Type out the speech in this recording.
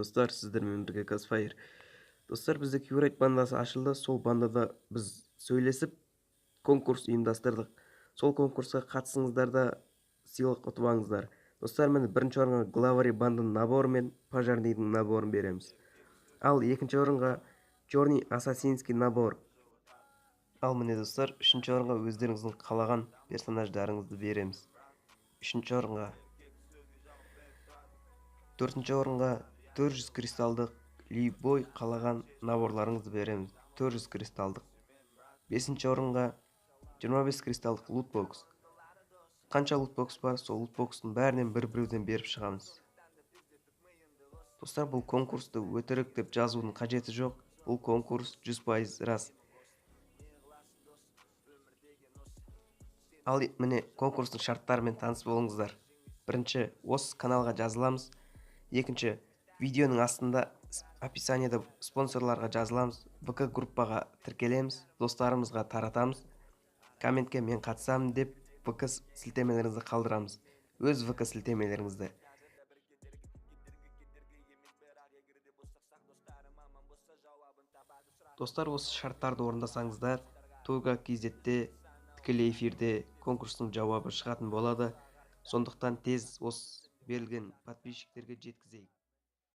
Достар, сіздермен бірге Казфайр. Достар, бізде Qrite бандасы ашылды. Сол бандада біз сөйлесіп конкурс ұйымдастырдық. Сол конкурсқа қатысыңыздар да сыйлық ұтып алыңыздар. Достар, міне, бірінші орынға Главари банданың наборы мен пожарныйдың наборын береміз. Ал екінші орынға Черный ассасинский набор. Ал міне, достар, үшінші орынға өздеріңіздің қалаған персонаждарыңызды береміз. Үшінші орынға. Төртінші орынға 400 кристалдық любой қалаған наборларыңызды береміз. 400 кристалдық. Бесінші орынға 25 кристалдық лутбокс. Қанша лутбокс бар, сол лутбокстың бәрінен бір-біреуден беріп шығамыз. Достар, бұл конкурсты өтірік деп жазудың қажеті жоқ. Бұл конкурс 100% рас. Ал міне, конкурстың шарттарымен таныс болыңыздар. Бірінші, осы каналға жазыламыз. Екінші, видеоның астында описаниеда спонсорларға жазыламыз, ВК группаға тіркелеміз, достарымызға таратамыз. Комментке мен қатысамын деп ВК сілтемелеріңізді қалдырамыз. Өз ВК сілтемелеріңізді. Достар, осы шарттарды орындасаңыздар, Туга KZ-те тікелей эфирде конкурстың жауабы шығатын болады. Сондықтан тез осы берілген подписчиктерге жеткізейік.